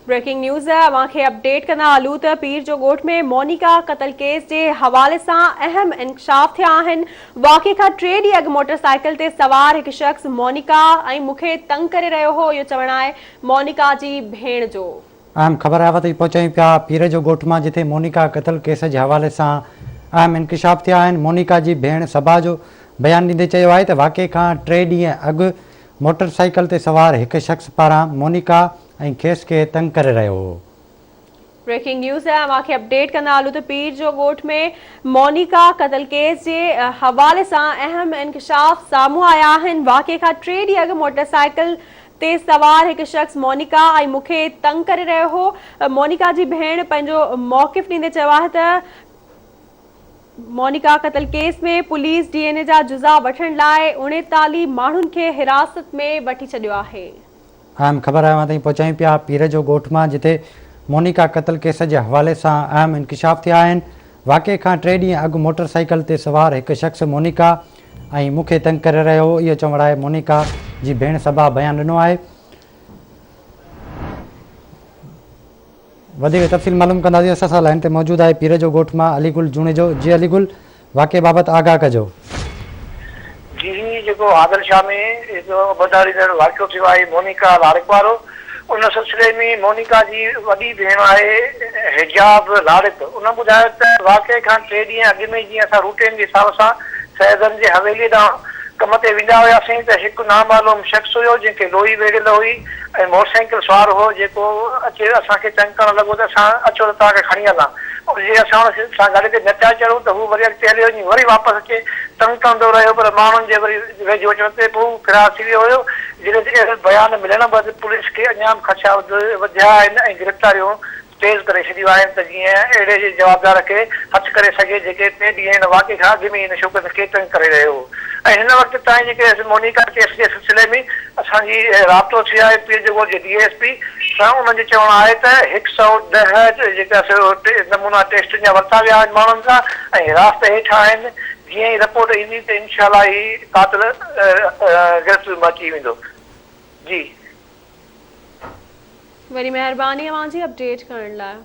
Breaking news اوهان کي update ڪندا هلون ته پير جو ڳوٺ ۾ مونيڪا قتل ڪيس جي حوالي سان اهم انڪشاف ٿيا آهن واقعي کان ٽي ڏينهن اڳ موٽر سائيڪل تي سوار هڪ شخص مونيڪا ۽ مون کي تنگ ڪري رهيو هو اهو چوڻ آهي مونيڪا جي ڀيڻ جو. اهم خبر اوهان تائين پهچايون پيا پير جو ڳوٺ مان جتي مونيڪا قتل ڪيس جي حوالي سان اهم انڪشاف ٿيا آهن مونيڪا جي ڀيڻ صبا جو بيان ڏيندي چيو آهي ته واقعي کان ٽي ڏينهن اڳ موٽر سائيڪل تي سوار هڪ شخص پاران مونيڪا ۽ کيس کي تنگ ڪري رهيو هو. بريڪنگ نيوز اوهان کي اپڊيٽ ڪندا هلون ته پير جو ڳوٺ ۾ مونيڪا قتل ڪيس جي حوالي سان اهم انڪشاف سامهون آيا آهن واقعي کان ٽي ڏينهن اڳ موٽر سائيڪل تي سوار هڪ شخص مونيڪا ۽ مون کي تنگ ڪري رهيو هو مونيڪا جي ڀيڻ پنهنجو موقف ڏيندي چيو آهي ته مونيڪا قتل ڪيس ۾ پوليس ڊي اين اي جا جزا وٺڻ لاء 39 ماڻهن کي حراست ۾ وٺي ڇڏيو آهي. اهم خبر اوهان تائين پهچايون پيا پير جو ڳوٺ مان جتي مونيڪا قتل ڪيس جي حوالي سان اهم انڪشاف ٿيا آهن واقعي کان ٽي ڏينهن اڳ موٽر سائيڪل تي سوار هڪ شخص مونيڪا ۽ مون کي تنگ ڪري رهيو هو اهو چوڻ آهي مونيڪا جي ڀيڻ صبا بيان ڏنو آهي. وڌيڪ تفصيل معلوم ڪنداسين اسان سان لائين تي موجود آهي پير جو ڳوٺ مان علي گل جوڻيجو جي علي گل واقعي بابت آگاهه ڪجو. جي هي جيڪو عادل شاهه ۾ هڪ ٻڌاريندڙ واقعو ٿيو آهي مونيڪا لاڙڪ وارو ان سلسلي ۾ مونيڪا جي وڏي ڀيڻ آهي حجاب لاڙڪ ان ٻڌايو ته واقعي کان ٽي ڏينهن اڳ ۾ جيئن اسان روٽين جي حساب سان سيدن جي حويلي ڏانهن ڪم تي ويندا هياسين ته هڪ نامعلوم شخص هيو جنهن کي لوئي ويڙهيل هئي ۽ موٽر سائيڪل سوار هو جيڪو اچي اسان کي تنگ ڪرڻ لڳو ته اسان اچو ته توهان کي کڻي هلان. جي اسان ان سان گاڏي تي نه پيا چڙهون ته هو وري اڳتي هليو وڃي وري واپس اچي تنگ ڪندو رهيو پر ماڻهن جي وري ويجهو اچڻ تي به هو فرار ٿي ويو هيو. جڏهن ته اهڙن بيان ملڻ بعد پوليس کي اڃا به خدشا وڌيا آهن ۽ گرفتاريون تيز ڪري ڇڏيون آهن ته جيئن اهڙي جوابدار کي هٿ ڪري سگهي جيڪي ٽي ڏينهن هن واقعي کان اڳ ۾ ئي هن شوڪت کي تنگ ڪري رهيو هو ۽ هن وقت تائين جيڪي مونيڪا ڪيس جي سلسلي ۾ اسان جي رابطو ٿيو آهي پير جڳوٺ جي ڊي ايس پي سان انهن جو چوڻ آهي ته هڪ سئو ڏهه جيڪا سو نمونا ٽيسٽن جا ورتا ويا آهن ماڻهن کان ۽ حراست هيٺ آهن جيئن ئي رپورٽ ايندي ته انشاء الله هي قاتل گرفت ۾ اچي ويندو جي. وڏي مهرباني اوهان جي اپڊيٽ ڪرڻ لاء.